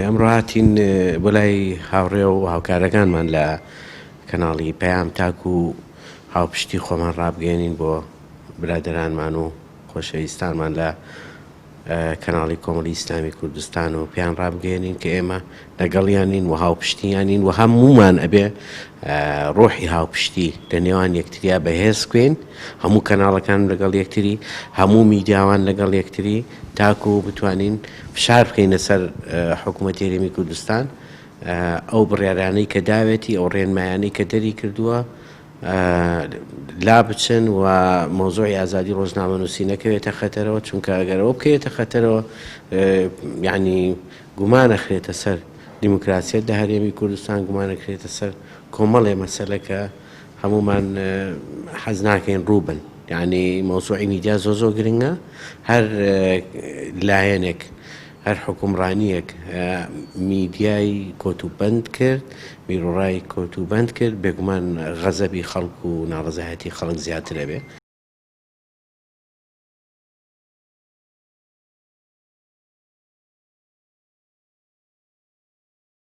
ئەمڕۆ هاتین بۆ لای هاوڕێ و هاوکارەکانمان لە کەناڵی پەیام تاکو هاوپشتی خۆمان ڕابگەیەنین بۆ برادەرانمان و خۆشەویستانمان لە کەناڵی کۆمەڵی ئیسلامی کوردستان و پێیان ڕابگەیەنین کە ئێمە لەگەڵیانین و هاوپشتیانین و هەموومان ئەبێ ڕۆحی هاوپشتی لە نێوان یەکتریا بەهێز بکەین، هەموو کەناڵەکان لەگەڵ یەکتری، هەموو میدیاوان لەگەڵ یەکتری تاکو بتوانین فشار بکەینە سەر حکوومەتی هەرێمی کوردستان ئەو بڕیارانەی کە داوێتی، ئەو ڕێنمایانەی کە دەری کردووە لابچن و مەوزوعی ئازادی ڕۆژنامەنووسی نەکەوێتە خەتەرەوە، چونکە ئەگەر ئەوە بکەوێتە خەتەرەوە یعنی گومان ئەخرێتە سەر دیموکراسیەت لە هەرێمی کوردستان، گومان ئەکرێتە سەر کۆمەڵێ مەسەلە کە هەموومان حەز ناکەین ڕووبن. یعنی مەوزوعی میدیا زۆر زۆر گرنگە، هەر لایەنێک هەر حوکمڕانییەک میدیای کۆتوبەند کرد، بیروڕای کۆتوبەند کرد، بێگومان غەزەبی خەڵک و ناڕەزایەتی خەڵک زیاتر ئەبێ.